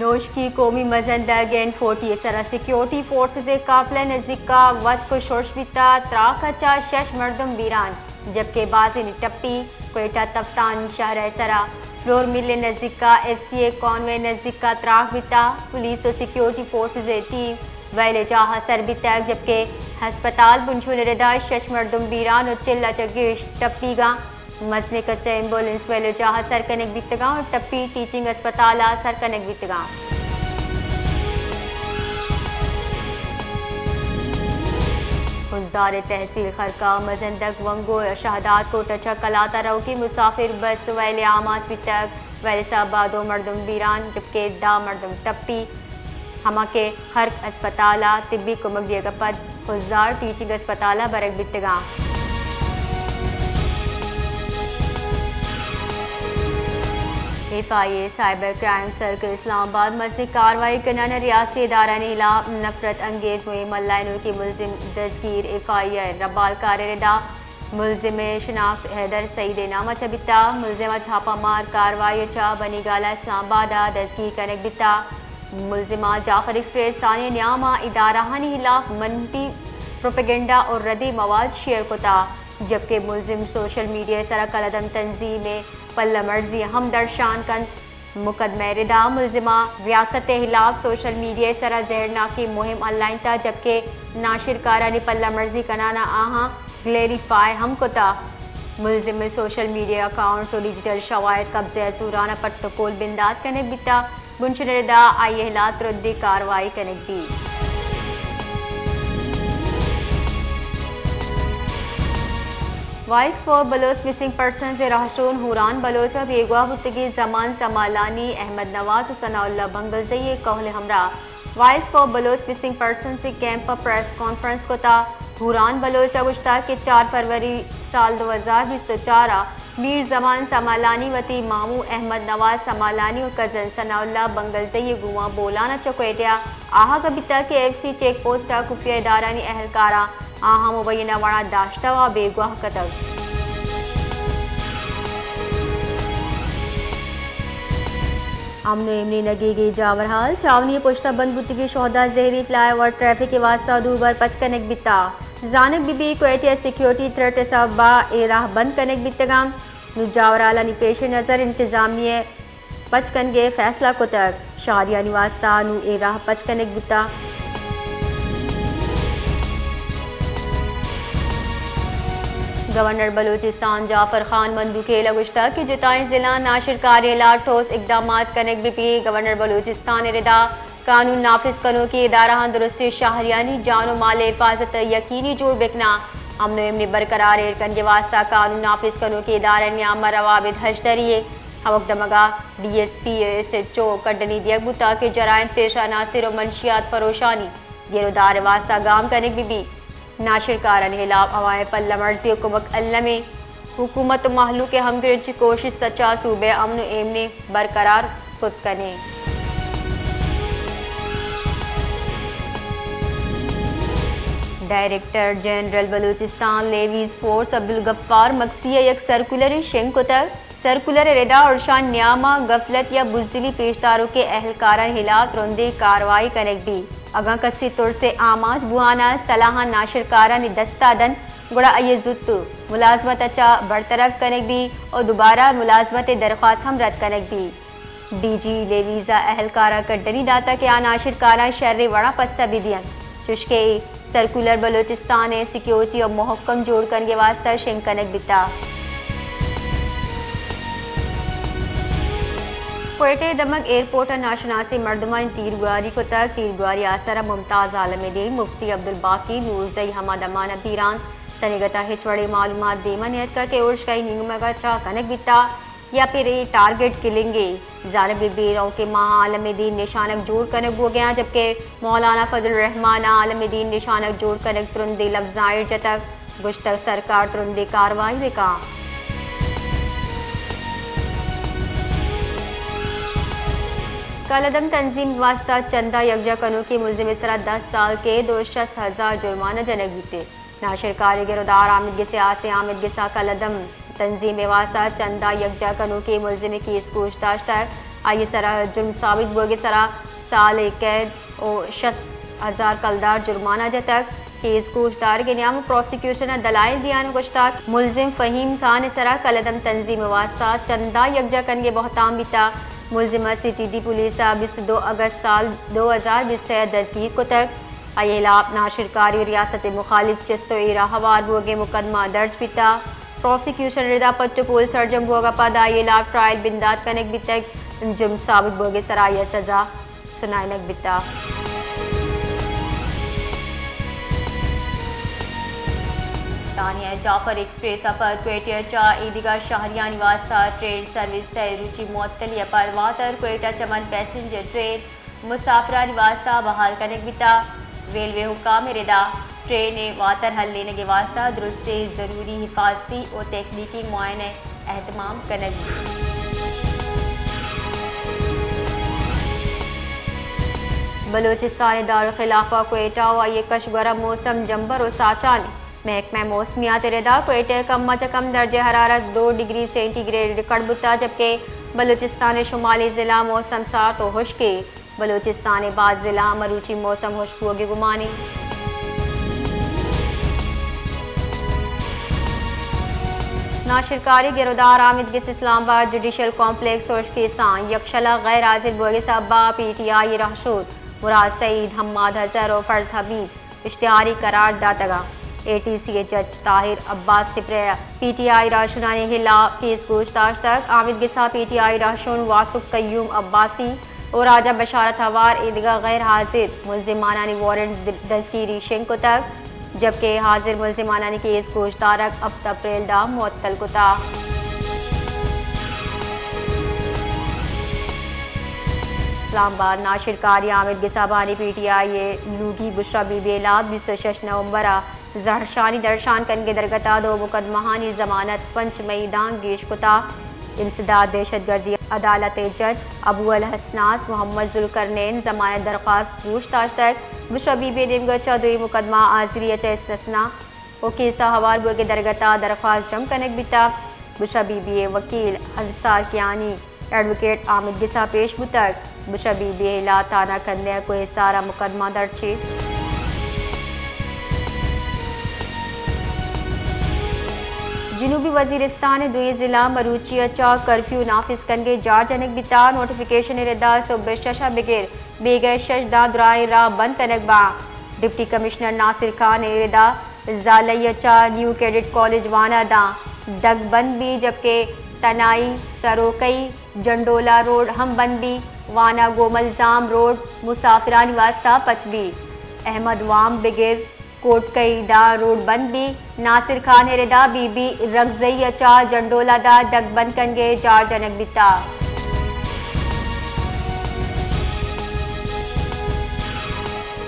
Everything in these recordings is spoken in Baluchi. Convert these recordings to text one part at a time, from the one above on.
نوشکی قومی مزندگ این فورٹی ءِ سرا سیکیورٹی فورسز ءِ قافلہ ءِ نزیکا وت کش ءُ شش بیتا، تراک ءَ چہ شش مردم بیران، جبکہ بازینے ٹپی۔ کوئٹہ تفتان شہر ءِ سرا فلور مل ءِ نزیکا ایف سی اے کانوے ءِ نزیکا تراک بیتا، پولیس ءُ سیکیورٹی فورسز ءِ ٹیم ویل ءِ جاہ ءَ سر بیتگ، جبکہ ہسپتال بنشون ءِ ردا شش مردم بیران ءُ چل ءَ چہ گیش ٹپیگاں۔ مزنیں کچ ءِ ایمبولینس ویل ءِ جاہ ءَ سر کنگ بیتگاں ءُ ٹپی ٹیچنگ ہسپتال ءَ سر کنگ بیتگاں۔ خضدار ءِ تحصیل خرکا مزندگ ونگو شہداد کوٹ ءَ چہ کلات ءَ روکی مسافر بس ویل ءَ آماچ بیتگ۔ ویل ءِ سبب ءَ دو مردم بیران، جبکہ دہ مردم ٹپی۔ ہما کہ خرک ہسپتال ءَ طبی کمک دیگ ءَ پد خضدار ٹیچنگ ہسپتال ءَ برگ بیتگاں۔ ایف آئی اے سائبر کرائم سرکل اسلام آباد مزنیں کاروائی کنان ءَ ریاستی ادارہانی ہلاپ نفرت انگیز مہم ءِ لائنوکی ملزم دزگیر۔ ایف آئی اے ءِ ربالکار ءِ ردا ملزم ءِ شناخت حیدر سعید ءِ نام ءَ چہ بیتا۔ ملزم ءَ چھاپہ مار کاروائی ءَ چہ بنی گالہ اسلام آباد ءَ دزگیر کنگ بیتا۔ ملزم ءَ جعفر ایکسپریس آنی نیام ءَ ادارہانی ہلاپ منفی پروپیگنڈا ءُ ردی مواد شیئر کتا، جبکہ ملزم سوشل میڈیا ءِ سرا کالعدم تنظیم ءِ پلہ مرزی ہم درشان کنت۔ مقدمہ ءِ ردا ملزم ءَ ریاست ءِ ہلاپ سوشل میڈیا ءِ سرا زہرناکی مہم الائینتا، جبکہ ناشرکارانی پلہ مرزی کنان ءَ آہاں کلیریفائی ہم کتا۔ ملزم ءِ سوشل میڈیا اکاؤنٹس ءُ ڈیجیٹل شواہد قبضہ ءِ زوران ءَ پٹ ءُ پول بندات کنگ بیتا۔ بنشون ءِ ردا آئی ءِ ہلاپ ترندیں کاروائی کنگ بیت۔ Voice for Baloch missing persons ءِ راہشون ہوران بلوچ ءِ بیگواہ بوتگیں زمان سمالانی، احمد نواز ءُ ثناء اللہ بنگلزئی ءِ کہول ءِ ہمراہ voice for Baloch missing persons ءِ کیمپ ءَ پریس کانفرنس کتا۔ ہوران بلوچ ءَ گوشتا کہ چار فروری سال دو ہزار بیست ءُ چار ءَ میر زمان سمالانی وتی مامو احمد نواز سمالانی ءُ کزن ثناء اللہ بنگلزئی ءِ گوما بولان ءَ چہ کوئٹہ ءَ آہگ ءَ بیتگ کہ ایف سی چیک پوسٹ ءَ خفیہ ادارہانی اہلکاراں آہاں مبینہ وڑا داشتہ ءُ بیگواہ کتگ۔ امن ءُ ایمنی نگیگی جاورحال، چاونی ءِ پشت ءَ بند بوتگیں شہدا زہری فلائی اوور ٹریفک ءِ واستہ دوبر پچ کنگ بیتا۔ زانگ بہ بی کوئٹہ ءَ سیکیورٹی تھریٹ ءِ سبب ءَ اے راہ بند کنگ بیتگاں۔ نوں جاورحالانی پیش نظر انتظامیہ ءَ پچ کنگ ءِ فیصلہ کتگ۔ شہریانی واستہ نوں اے راہ پچ کنگ بوتا۔ گورنر بلوچستان جعفر خان مندوخیل ءَ گوشتگ کہ جتائیں ضلعاں ناشرکاری ءِ ہلاپ ٹھوس اقدامات کنگ بہ بی۔ گورنر بلوچستان ءِ ردا قانون نافذ کنوکیں ادارہاں درستیں شہریانی جان ءُ مال ءِ حفاظت ءَ یقینی جوڑ بکناں۔ امن ءُ ایمنی برقرار ایر کنگ ءِ واستہ قانون نافذ کنوکیں ادارہانی نیام ءَ روابط ہژدری ءِ ہمک دمگ ءَ ڈی ایس پی ءُ ایس ایچ او ءَ کڈنی دیگ بوتگ کہ جرائم پیشہ عناصر ءُ منشیات فروشانی گرودار ءِ واستہ گام کنگ بہ بیت۔ ناشرکارانی ہلاپ ہوائیں پلہ مرزی ءُ کمک المی حکومت ءُ مہلوک ءِ ہمگرنچیں کوشست ءَ چہ صوبہ ءِ امن ءُ ایمنی برقرار کت کنیں۔ Director general Balochistan levies force Abdul Ghaffar Magsi ءَ یک سرکولرے شنگ کتگ۔ سرکولر ءِ ردا ارشان نیام ءَ غفلت یا بزدلی پیش داروکیں اہلکارانی ہلاپ ترندیں کاروائی کنگ بیت۔ اگاں کسے ترس ءِ آماچ بوان ءَ سلاہاں ناشرکارانی دست ءَ دنت، گڑا آئی ءَ زوت ملازمت ءَ چہ برطرف کنگ بیت ءُ دوبارہ ملازمت ءِ درخواست ہم رد کنگ بیت۔ ڈی جی لیویز ءَ اہلکاراں کڈنی داتگ کہ آ ناشرکاراں شریں وڑا پسہ بہ دینت، چوشکہ اے سرکولر بلوچستان ءِ سیکیورٹی ءَ مہکم جوڑ کنگ ءِ واستہ شنگ کنگ بیتگ۔ کوئٹہ ءِ دمگ ایئرپورٹ ءَ ناشناسیں مردمانی تیرگواری کتگ۔ تیرگواری ءِ آسر ءَ ممتاز عالم دین، مفتی عبدالباقی نورزئی، حماد امان ءَ بیران۔ تنیگت ءَ ہچ وڑیں معلومات دیم ءَ نیتکگ کہ ارشکائی نیمگ ءَ چہ کنگ بیتگ یا پرے ٹارگٹ کلنگے۔ زانگ بہ بی روکیں ماہ ءَ عالم دین نشانگ جوڑ کنگ بوگ ءَ آں، جبکہ مولانا فضل الرحمان ءَ عالم دین نشانگ جوڑ کنگ ترندیں لبزاں ایر جتگ، گوشتگ سرکار ترندیں کاروائی بہ کن۔ کالعدم تنظیم ءِ واستہ چندہ یکجا کنوکیں ملزم ءِ سرا دہ سال قید ءُ شست ہزار جرمانہ جنگ بیت۔ ناشرکاری ءِ گرودار آمید گس ءِ آس ءَ آمید گس ءَ کالعدم تنظیم ءِ واستہ چندہ یکجا کنوکیں ملزم ءِ کیس گوش داشتگ۔ آئی ءِ سرا جرم ثابت بوگ ءِ سرا سال ءِ قید و شست ہزار کلدار جرمانہ جتگ۔ کیس گوشدارگ ءِ نیام ءَ پراسیکیوشن ءَ دلائل دیان ءَ گوشتگ، ملزم فہیم خان ءِ سرا کلعدم تنظیم ءِ واستہ چندہ یکجا کنگ ءِ بہتام بیتگ۔ ملزم ءَ سی ٹی ڈی پولیس ءَ بیست ءُ دو اگست سال دو ہزار بیست ءَ دزگیر کتگ۔ آئی ءِ ہلاپ ناشرکاری و ریاست مخالف چست و ایرا ہوار بوگ ءِ مقدمہ درج بیتگ۔ پراسیکیوشن ءِ ردا پٹ و پول سرجم بوگ ءَ پد آئی ءِ ہلاپ ٹرائل بندات کنگ بیتگ۔ جرم ثابت بوگ ءِ سرا آئی ءَ سزا سنائینگ بیتگ۔ برطانیہ ءِ جعفر ایکسپریس ءَ پد کوئٹہ ءَ چہ ایدگہ شہریانی واستہ ٹرین سروس سئے روچی معطلی ءَ پد واتر کوئٹہ چمن پیسنجر ٹرین مسافرانی واستہ بحال کنگ بیتگ۔ ریلوے حکام ءِ ردا ٹرین ءِ واتر ہلینگ ءِ واستہ درستیں ضروری حفاظتی و تکنیکی معائنہ ءِ اہتمام کنگ بیت۔ بلوچستان ءِ دارالخلافہ کوئٹہ و آئی ءِ کش گورا موسم جمبر و ساچانی۔ محکمہ موسمیات ءِ ردا کوئٹہ ءَ کم ءَ چہ کم درجہ حرارت دو ڈگری سینٹی گریڈ ریکارڈ بوتگ، جبکہ بلوچستان ءِ شمالی ضلع موسم سارت و ہشکیں۔ بلوچستان ءِ باز ضلع مروچی موسم ہشک بوگ ءِ گمان انت۔ ناشرکاری گرودار آمید گس اسلام آباد جوڈیشل کمپلیکس ہشک کیساں یکشل ءَ غیر حاضر بوگ ءِ سبب ءَ پی ٹی آئی ءِ رہشون مراد سعید، حماد اظہر و فرض حبیب اشتہاری قرار داتگ ءَ۔ اے ٹی سی ءِ جج طاہر عباس سپرے ءَ پی ٹی آئی رہشونانی ہلاپ کیس گوش داشتگ۔ آمید گس ءَ پی ٹی آئی رہشون واسک قیوم عباسی و راجہ بشارت ہوار ایدگہ غیر حاضر ملزمانانی وارنٹ د-، دزگیری شنگ کتگ، جبکہ حاضر ملزمانانی کیس گوش دارگ ہپت اپریل ءَ معطل کتگ۔ اسلام آباد، ناشرکاری آمید گس ءَ بانی پی ٹی آئی ءِ لوگی بشرا بی بی ءِ ہلاپ بیست ءُ شش نومبر ءَ زہرشانی درشان کنگ ءِ درگت ءَ دو مقدمہانی ضمانت پنچ مئی داں گیش کتگ۔ انسداد دہشت گردی عدالت ءِ جج ابو الحسنات محمد ذوالقرنین ضمانت درخواست گوش داشتگ۔ بشرا بی بی ءِ نیمگ ءَ چہ دوئی مقدمہ حاضری ءَ چہ استثنا و کیس ءَ ہوار بوگ ءِ درگت ءَ درخواست جم کنگ بیتگ۔ بشرا بی بی ءِ وکیل انصار کیانی ایڈووکیٹ آمید گس ءَ پیش بوتگ۔ بشرا بی بی ءِ ہلاپ تھانہ کندہ ءِ کوہسار ءَ مقدمہ درچ انت۔ جنوبی وزیرستان ءِ دوئیں ضلع مروچی ءَ چہ کرفیو نافذ کنگ ءِ جار جنگ بیتگ۔ نوٹیفکیشن ءِ ردا صبح شش ءَ بگر بیگہ ءِ شش داں درائیں راہ بند کنگ باں۔ ڈپٹی کمشنر ناصر خان ءِ ردا زالئی ءَ چہ نیو کیڈٹ کالج وانہ داں دگ بند بی، جبکہ تنائی، سروکئی، جنڈولا روڈ ہم بند بی۔ وانہ گوں ملزام روڈ مسافرانی واستہ پچ بی۔ احمد وام بگر کوٹکئی داں روڈ بند بی۔ ناصر خان ءِ ردا بی بی رگزئی ءَ چہ جنڈولا داں دگ بند کنگ ءِ جار جنگ بیتگ۔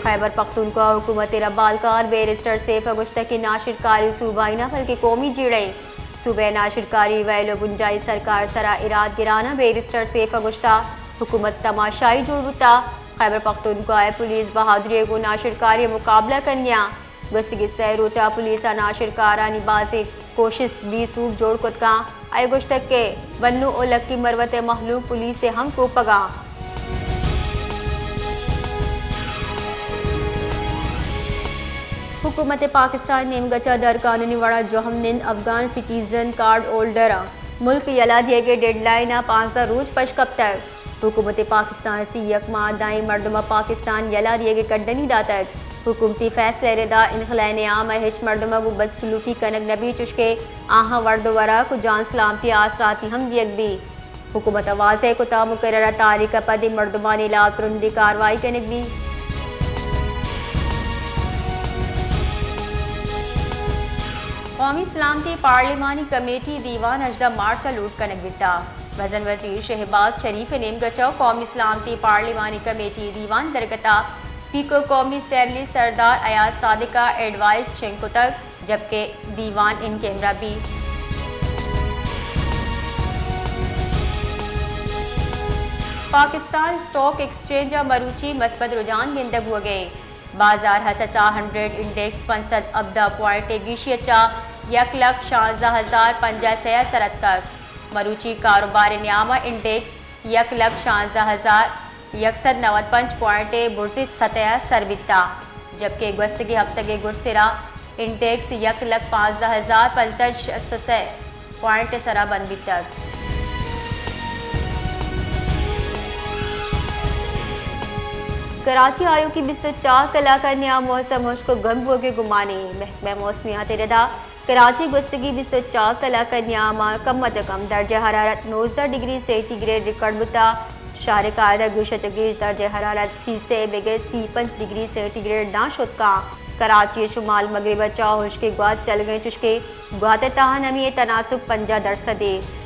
خیبر پختونخوا حکومت ءِ ربالکار بیرسٹر سیف ءَ گوشتگ کہ ناشرکاری صوبائی نہ بلکہ قومی جیڑہ انت۔ صوبہ ءِ ناشرکاری ویل و بنجاہی سرکار ءِ سرا اراد گران ءَ، بیرسٹر سیف ءَ گوشتگ، حکومت تماشائی جوڑ بوتگ۔ خیبر پختونخوا ءِ پولیس بہادری ءَ گوں ناشرکاری ءِ مقابلہ کنگ ءَ انت۔ گوستگیں سئے روچ ءَ پولیس ءَ ناشرکارانی بازیں کوشست بے سوب جوڑ کت کنت۔ آئی ءَ گوشتگ کہ بنوں و لکی مروت ءِ مہلوک پولیس ءِ ہم کوپگ ءَ انت۔ حکومت پاکستان ءِ نیمگ ءَ چہ درقانونی وڑ ءَ جوہم نند افغان سٹیزن کارڈ ہولڈراں ملک یلہ دیگ ءِ ڈیڈ لائن ءَ پانزدہ روچ پش کپتگ۔ حکومت پاکستان ءَ سی یک ماہ ءَ دائیں مردم ءَ پاکستان یلہ دیگ ءِ کڈنی داتگ۔ حکومتی فیصلہ ءِ ردا انخلائن عام ءَ ہچ مردم ءَ گوں بدسلوکی کنگ نہ بیت، چوشکہ آہاں ورد و وراک و جان سلامتی ءِ آسراتی ہم دیگ بیت۔ حکومت ءَ واضح کتگ، مقررہ تاریخ ءَ پد اے مردمانی ہلاپ ترندیں کاروائی کنگ بیت۔ قومی سلامتی پارلیمانی کمیٹی دیوان ہژدہ مارچ ءَ لوٹ کنگ بیتگ۔ مزن وزیر شہباز شریف ءِ نیمگ ءَ چہ قومی سلامتی پارلیمانی کمیٹی دیوان درگت ءَ اسپیکر قومی اسمبلی سردار ایاز صادق ءَ ایڈوائس شنگ کتگ، جبکہ دیوان ان کیمرہ بیت۔ پاکستان اسٹاک ایکسچینج ءَ مروچی مثبت رجحان گندگ بوگ ءَ انت۔ بازار حساس ءَ ہنڈریڈ انڈیکس پنچ سد ہبدہ پوائنٹ ءِ گیشی ءَ چہ یک لکھ شانزدہ ہزار پنجاہ سئے ءَ سر اتکگ۔ مروچی کاروبار ءِ نیام ءَ انڈیکس یک لکھ شانزدہ ہزار یک سد نود پنچ پوائنٹ ء برزیت سطح ء سر بیتا، جبکہ گوستگیں ہفتگ ء گڈسرا انڈیکس یک لکھ پانزدہ ہزار پنچ سد شست و سے پوائنٹ ء سرا بند بیتگ۔ کراچی ء آیوکیں بیست و چار کلاک ء نیام موسم ہشک و گرم بوگ ء گمانے۔ محکمہ موسمیات ء ردا کراچی گوستگیں بیست و چار کلاک ء نیام ء کم از کم درجہ حرارت نوزدہ ڈگری سینٹی گریڈ ریکارڈ بوتا۔ شہر قائد ء گیش ء چہ گیش درجہ حرارت سی سے بگر سی پنچ ڈگری سینٹی گریڈ داں شت کاں۔ کراچی ء شمال مغرب ء چہ ہشکیں گوات چلگ ء انت، چشکہ گوات ء تہا نمی ء تناسب پنجاہ درسد ء۔